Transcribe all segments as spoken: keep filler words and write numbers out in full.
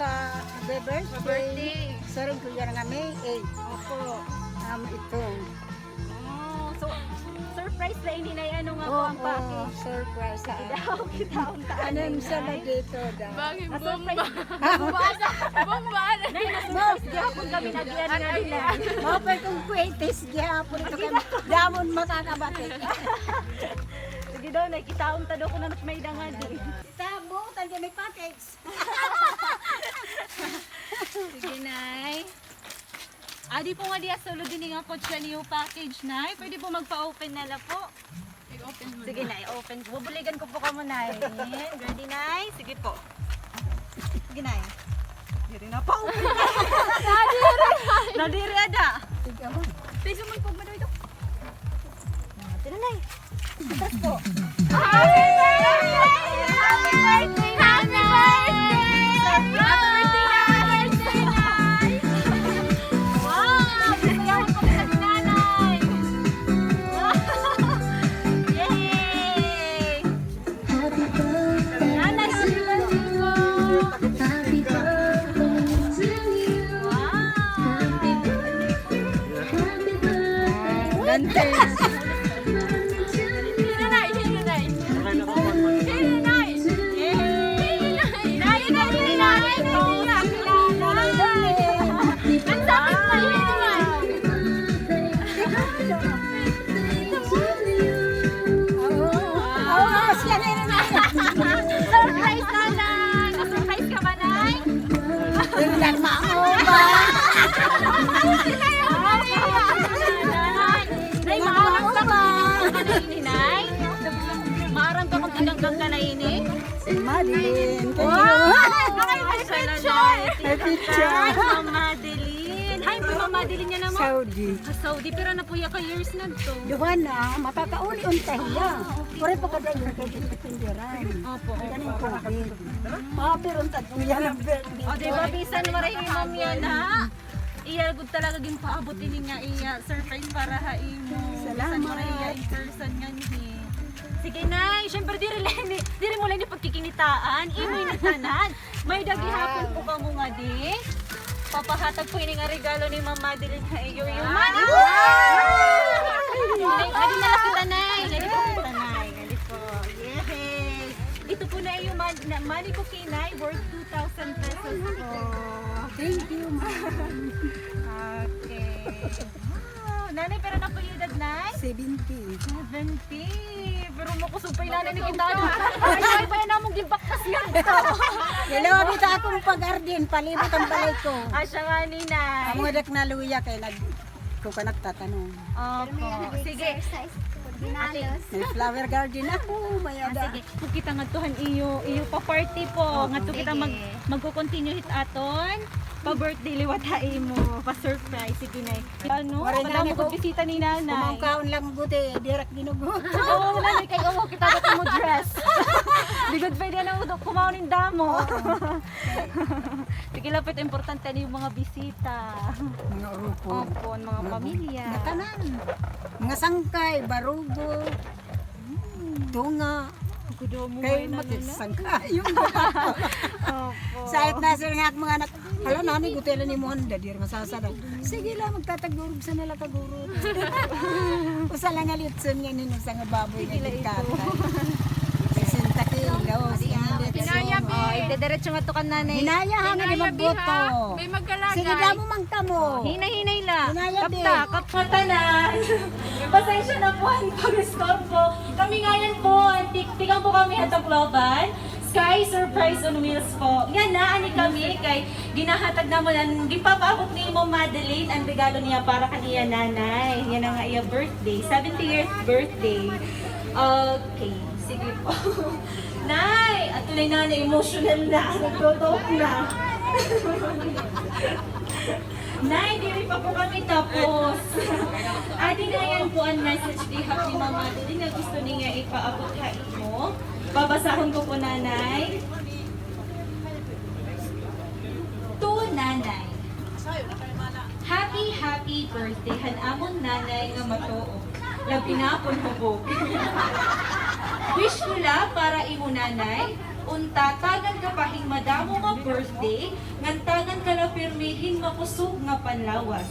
Ah, happy birthday. Happy birthday. Sarong ko yana nga May eight. Opo. Amo ito. Oh, so, surprise la ini, Nay, ano nga po ang package? Oo, surprise. Sige daw, kita unta. Ano an sala dito daw? Bangin bomba. Bomba. Nay, na-surprise gihapon kami nga agian nga nila. Maupay kon kuwitis gihapon ito kami. Damo an makakabati. Sige daw, Nay, kita unta daw kon ano it may-ada ngadi. Tabo, tanda may package. Sige, Nay. Adi po ngadi ha sulod ini nga kotse an iyo package, Nay. Pwede po magpa-open na la po. I-open mo na. Sige, Nay, open. Bubuligan ko po kamo, Nay. Ready, Nay? Sige po. Sige, Nay. Diri na pa-open. Nadiri, Nay. Nadiri ada. Sige, amo. Pwede mo ipagmanoy ito. Tira, Nay. Atras po. Happy birthday! Happy birthday, Nanay! Happy birthday, Nanay! Wow! Gusto ko sa Nanay! Wow! Yay! Happy birthday to you. Happy birthday to you. Wow. Happy birthday. Happy birthday. Dante. Hinay, hinay. Hinay. Hinay, hinay, hinay. Ang sakit na yun. Oo, siya na yun. Surprise, Nanay! Na-surprise ka ba, Nay? Hindi lang mauba. Nay, maaram ka kung tinangkang ka na ini, Nay? Maaram ka kung tinangkang ka na ini? Madeline, thank you. Wow! Ay, may picture! May picture! Hi, Ma'am Madeline. Hi, Ma'am Madeline niya naman. Saudi. Sa Saudi, pero na po ya ka years na to. Duha na, makakauli unta hiya. Ah, okay. Pare pa ka dayon, kay dili pindiran. Opo, opo. Kaning COVID. Mapir unta hiya nga birthday. O, di ba, bisan waray hi Ma'am yana, ha? Iya gud talaga ginpaabot ini nga iya surprise para ha imo. Salamat. Bisan waray hiya in person nganhi. Sige, Nay. Siyempre, diri la ini, diri mo la ini pagkikinitaan. Imo ini tanan. May-ada gihapon po kamo ngadi. Papahatag po ini nga regalo ni Ma'am Madeline ha iyo. Wow! Ngadi na la kita, Nay. Ngadi po kita, Nay. Ngadi po. Yay! Ito po na iyo man-, na-, money bouquet, Nay, worth two thousand pesos po. Thank you, ma'am. Okay. Wow. Nanay, pero na po edad, Nay? Seventy. Seventy. Pero makusog pa hi Nanay ni kita. Ay, ay, ba namon ginbaktas ngadto? Hello, dito akong pag-garden, palibot an balay ko. Ah, siya nga ni Nay. Amo nga dak naluya kay nag-, ko ka nagtatanom. Opo. Sige. Exercise. Ate. May flower garden ako, may-ada. Ah, sige. Kung kita ngadto han iyo, iyo pa-party po. Opo. Ngadto kita mag-, sige, magko-continue hit aton pa-birthday liwat ha imo, pa-surprise. Sige, Nay. Ano? Waray, Nanay, ko bisita ni Nanay. Kumaon-kaon lang gud, eh, diri ak ginugutom. Oo, Nanay, kay oo, kita gud mo dress. Di gud pwede na mo kumaon hin damo. Oo. Sige la po, importante an iyo mga bisita. Mga urupod. Opo, an mga pamilya. Ngatanan. Mga sangkay, barugo. Tunga. Kay makisangkay. Opo. Sa it na sila nga mga anak, hala, Nanay, gutay la nimo handa, diri masasada. Sige la, magtatagurog sa nila kagurog. Usa la nga litson nga nino, usa nga baboy nga gikatay. Sesenta kilos, nga litson. Hinaya, bi. O, idediretso ngadto kan Nanay. Hinaya, ha, nga di magboto. May magkalagay. Sige, damo man kamo. Hinay-hinay la. Hinaya, bi. Kapta, kapta. Tanan. Pasensya na po an pag-istorbo. Kami ngayon po an tik-, tikang po kami ha Tacloban. Sky Surprise on Wheels po. Yana, ani kami kay ginahatag namon an ginpapaabot ni Ma'am Madeline, an regalo niya para kaniya nanay. Yana nga iya birthday, seventieth birthday. Okay, sige po. Nay, ato na nanay, emotional na. Nagtotalk na. Nay, diri pa po kami tapos. Adi na, yana po an message gihap ni Ma'am Madeline nga gusto niya ipaabot ha imo. Babasahon ko po, Nanay. To Nanay. Happy, happy birthday han amon nanay nga matuo. Labi na kon hubog. Wish ko la para imo, Nanay, Unta, tagan ka pa hin madamo nga birthday, ngan tagan ka la pirmi hin makusog nga panlawas.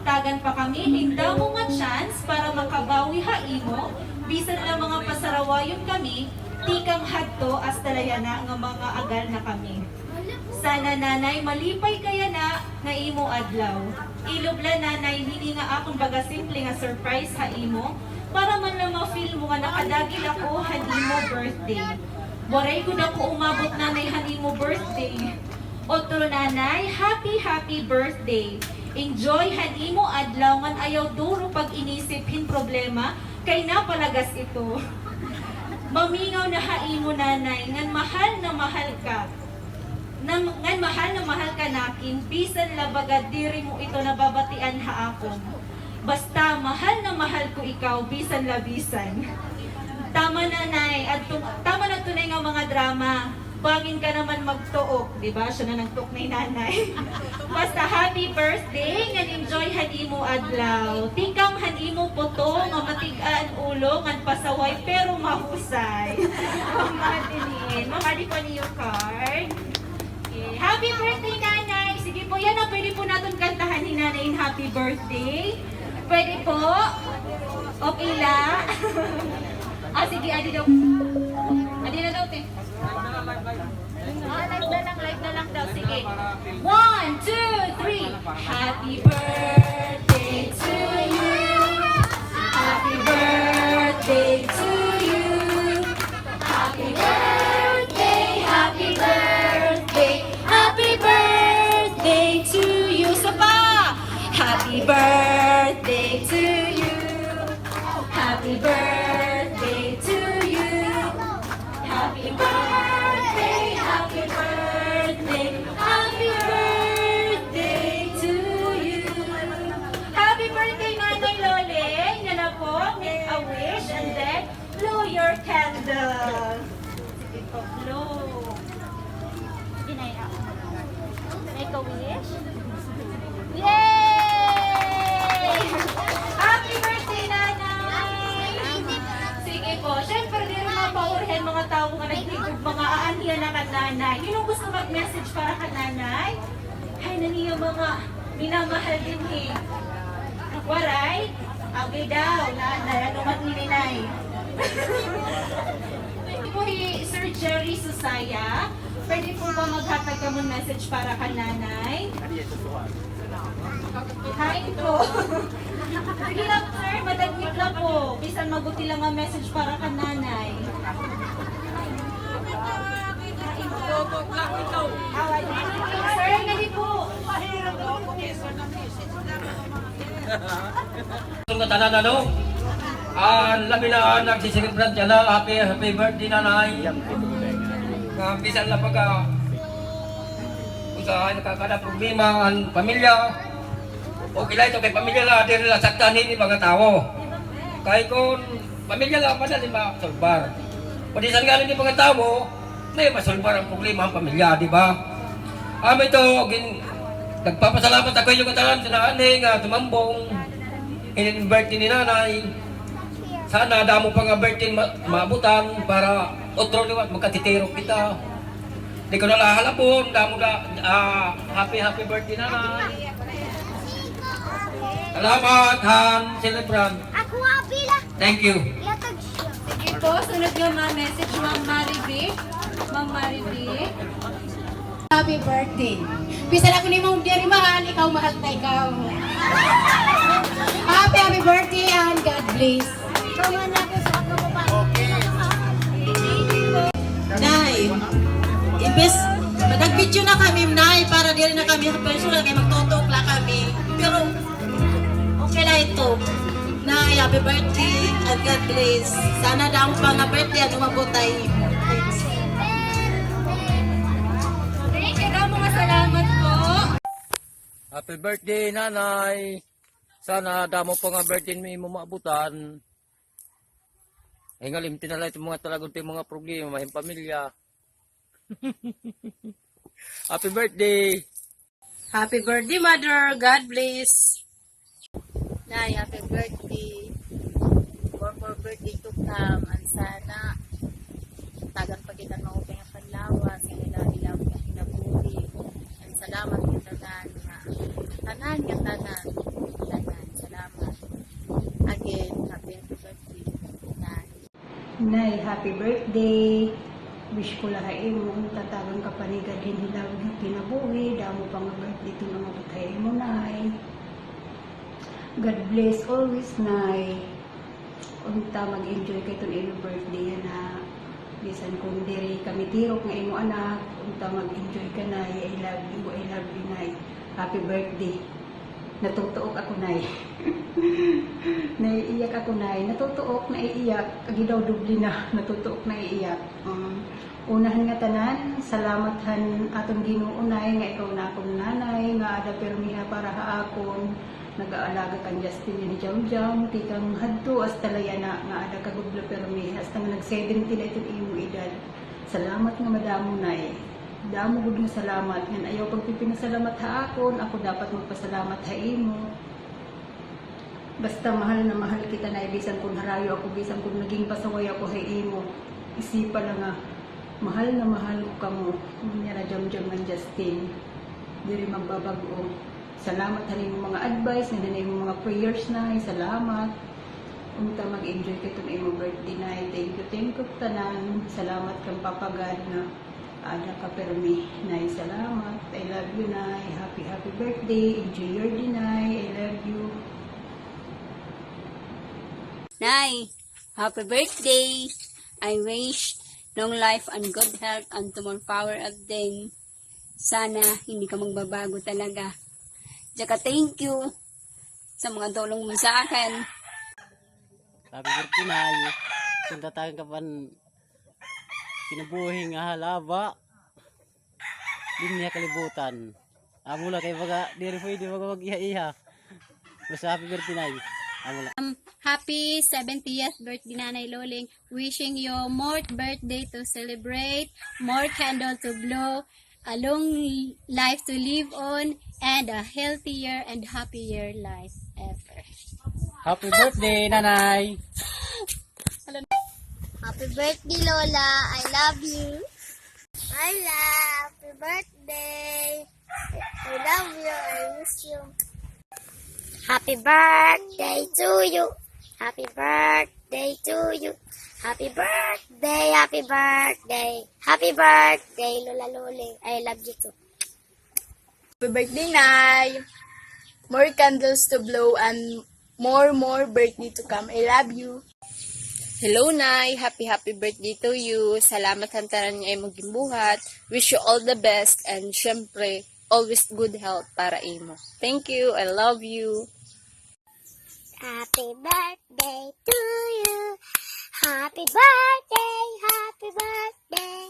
Tagan pa kami hin damo nga chance para makabawi ha imo, bisan la mga pasarawayon kami, tikang hadto hasta la yana nga mga agal na kami. Sana, Nanay, malipay ka yana nga imo adlaw. Ilob la, Nanay, hini nga akon baga simple nga surprise ha imo, para man la ma-feel mo nga nakadagil ako han imo birthday. Waray gud ako umabot, Nanay, han imo birthday. Otro, Nanay, happy, happy birthday. Enjoy han imo adlaw ngan ayaw duro pag-inisip hin problema kay napalagas ito. Mamingaw na ha imo, Nanay, ngan mahal na mahal ka. Ngan mahal na mahal ka nakin, bisan la baga diri mo ito nababatian ha akon. Basta, mahal na mahal ko ikaw, bisan la bisan. Tama na, Nay. Adto, tama na tunay nga mga drama. Bangin ka naman magtuok, di ba? Siya na nagtuok ni Nanay. Basta, happy birthday, ngan enjoy han imo adlaw. Tikang han imo puto nga matig-a an ulo, ngan pasaway, pero mahusay. Mama Adeline, Mama Adeline, your card. Okay. Happy birthday, Nanay! Sige po, yana, pwede po naton kantahan hi Nanay in happy birthday. Pwede po? Okay la? Ah, sige, adi daw. Adi na daw, te. Ah, live na lang, live na lang daw. Sige. One, two, three. Happy birthday to you. Happy birthday to you. Happy birthday, happy birthday, happy birthday to you. Isa pa! Happy birthday to you. Happy birthday to you. Happy birthday, happy birthday, happy birthday to you. Happy birthday, Nanay Loleng. Yana po, make a wish and then blow your candle. Sige po, blow. Binay ako. Make a wish. Yay! Happy birthday, Nanay! Sige po. Siyempre, diri mapauri an mga tawo nga nagtigugma nga aanhi yana kan Nanay. Hin-o gusto mag-message para kan Nanay? Hay, naniya mga minamahal dinhi. Waray? Abi daw, Nanay, ano man ini, Nay? Ito po hi Sir Jerry Susaya. Pwede po ba maghatag kamo message para kan Nanay? Hi po. Sige lang, sir. Madagwit lang po. Bisan maguti lang an message para kan Nanay. Sir, dali po. Ngatanan, ano? An labi na an nagsiselebrant yana, happy, happy birthday, Nanay. Nga bisan la baga usahay nakakada problema an pamilya. Okay la ito kay pamilya la, diri la saktan hini mga tawo. Kay kon pamilya la, madali masolbar. Kon bisan ngani hini mga tawo, may masolbar an problema han pamilya, di ba? Amo ito, gin-, nagpapasalamat ako ha iyo ngatanan, sa naanhi nga tumambong hinin birthday ni Nanay. Sana damo pa nga birthday ma-, maabutan para otro liwat magkatitirok kita. Di ko na la halabon, damo da, ah, happy, happy birthday, Nanay. Salamat han celebrant. Ako, Abila. Thank you. Yatag siya. Sige po, sunod nga ma-message, Ma'am Marivic. Ma'am Marivic. Happy birthday. Bisan ako nimo diri mahal, ikaw mahal ta ikaw. Happy, happy birthday and God bless. Nay, imbes, madagpityo na kami, Nay, para diri na kami personal, kay magtutok la kami. Pero, okay la ito. Nay, happy birthday and God bless. Sana damo pa nga birthday an umabot ha imo. Thank you, damo nga salamat po. Happy birthday, Nanay. Sana damo pa nga birthday an imo maabutan. Hingalimti na la ito mga talagon, ito mga problema hin pamilya. Happy birthday! Happy birthday, Mother. God bless. Nay, happy birthday. More, more birthday to come. An sana, tagan pa kita maupay nga panlawas. Awa sa ila-ila nga kinabuhi. Salamat nga tanan nga, tanan nga tanan. Tanan. Salamat. Again, happy birthday, Nay. Nay, happy birthday. Wish ko la ha imo, tatagan ka pa ni God hin hilaw nga kinabuhi, damo pa nga birthday iton umabot ha imo, Nay. God bless always, Nay. Unta mag-enjoy ka iton imo birthday yana. Bisan kon diri kami tirok nga imo anak, unta mag-enjoy ka, Nay. I love you, I love you, Nay. Happy birthday. Natutuok ako, Nay. Naiiyak ako, Nay. Natutuok, naiiyak. Agi daw, doble na. Natutuok, naiiyak. Um, Una han ngatanan, salamat han aton Ginoo, Nay, nga ikaw na akon nanay, nga aada pirmi ha para ha akon. Nag-aalaga kan Justin ngan hi Jamjam, tikang hadto hasta la yana, nga aada ka gud la pirmi, hasta nga nag-seventy na iton imo edad. Salamat nga madamo, Nay. Damo gud nga salamat, ngan ayaw pagpipinasalamat ha akon, ako dapat magpasalamat ha imo. Basta mahal na mahal kita, Nay, bisan kon harayo ako, bisan kon naging pasaway ako ha imo. Isipa la nga mahal na mahal ko kamo. Unya na Jamjam ngan Justin. Diri magbabag-o. Salamat han imo mga advice, ngan han imo mga prayers, Nay. Salamat. Unta mag-enjoy ka iton imo birthday, Nay. Thank you, thank you tanan. Salamat kan Papa God nga aada ka pirmi. Nay, salamat. I love you, Nay. Happy, happy birthday. Enjoy your day, Nay. I love you. Nay, happy birthday. I wish long life and good health and to more power again. Sana hindi ka magbabago talaga. Tsaka thank you sa mga tulong mo sa akin. Happy birthday, Nay. Kung tatagan ka pa kinabuhi nga halaba, dinhi ha kalibutan. Amo la kay baga, diri pwede baga mag-iha-iha. Basta happy birthday, Nay. Amo la. Um, happy seventieth birthday, Nanay Loling. Wishing you more birthday to celebrate, more candle to blow, a long life to live on, and a healthier and happier life ever. Happy birthday, Nanay! Happy birthday, Lola. I love you. Lola, happy birthday. I love you. I miss you. Happy birthday to you. Happy birthday to you. Happy birthday, happy birthday. Happy birthday, Lola Loling. I love you too. Happy birthday, Nay. More candles to blow and more, more birthday to come. I love you. Hello, Nay. Happy, happy birthday to you. Salamat han tanan nga imo ginbuhat. Wish you all the best and, syempre, always good health para imo. Thank you. I love you. Happy birthday to you. Happy birthday, happy birthday.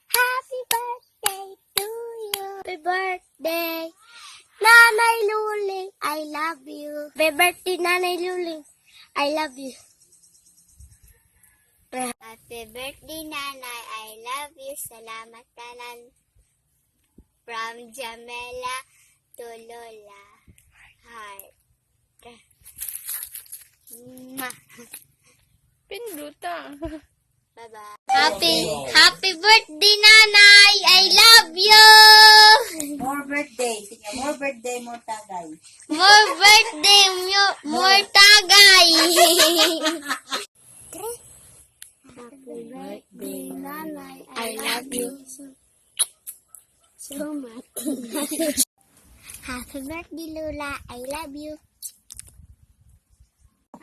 Happy birthday to you. Happy birthday, Nanay Luling. I love you. Happy birthday, Nanay Luling. I love you. Happy birthday, Nanay. I love you. Salamat tanan. From Jamela to Lola. Heart. Mwah. Pinduta. Bye-bye. Happy, happy birthday, Nanay! I love you! More birthday. Sige, more birthday, more tagay. More birthday, mu-, more tagay. Happy birthday, Nanay. I love you so, so much. Happy birthday, Lola. I love you.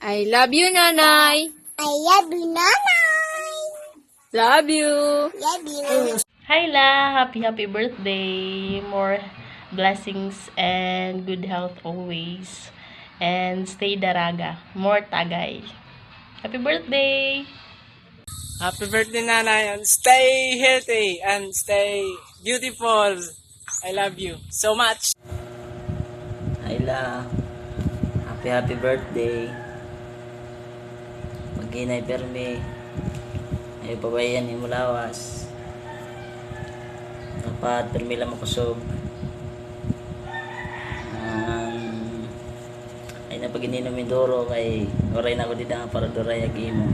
I love you, Nanay. I love you, Nanay. Love you. Love you. Hi, La. Happy, happy birthday. More blessings and good health always. And stay daraga. More tagay. Happy birthday. Happy birthday, Nanay, and stay healthy and stay beautiful. I love you so much. Ay, La, happy, happy birthday. Maghinay pirmi. Ayaw pabayaan imo lawas. Dapat pirmi la makusog. An Ay, na pag-ininom hin duro kay waray na ako dida nga para duray ag imo.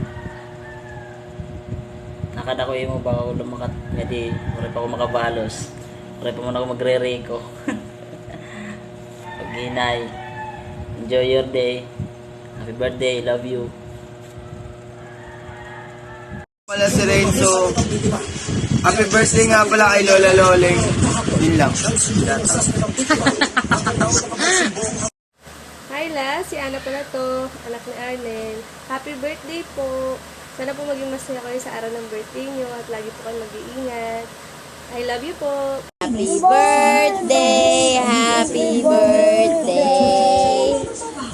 Kada ko imo ba ako lumakat, ngadi, waray pa ako makabalos. Waray pa man ako magririko. Paghinay. Enjoy your day. Happy birthday. Love you. Pala si Renzo. Happy birthday nga pala kay Lola Loleng. Yun lang. Hi, La. Si Ana pala 'to. Anak ni Arnel. Happy birthday po. Sana po maging masaya kayo sa araw ng birthday niyo at lagi po kayong mag-iingat. I love you po. Happy birthday, happy birthday,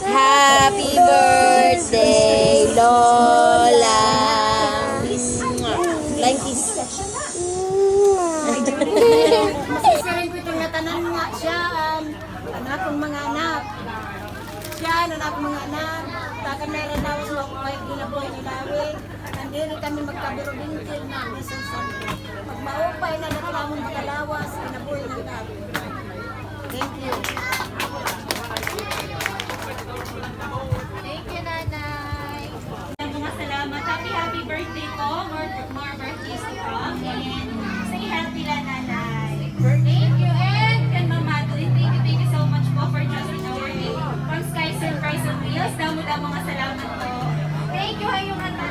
happy birthday, Lola. Flying kiss. Masisiring ko itong natanan nga siya, um, an akon mga anak. Siya, an akon mga anak. Takan na rin ako sa mga ginabuhi ni Lawi. Nandiri kami magkabirobingkil na bisan sa pagmaupay na naglamon makalawas, kinabuhi ng dami. Thank you. Thank you, Nanay. Mga salamat. Happy, happy birthday po. More, more birthdays to come. And stay healthy la, Nanay. Thank you. And kan Mama Adeline, thank you, thank you so much po for trusting our name. From Sky Surprise on Wheels, damo-damo nga salamat po. Thank you, ha, yung ano,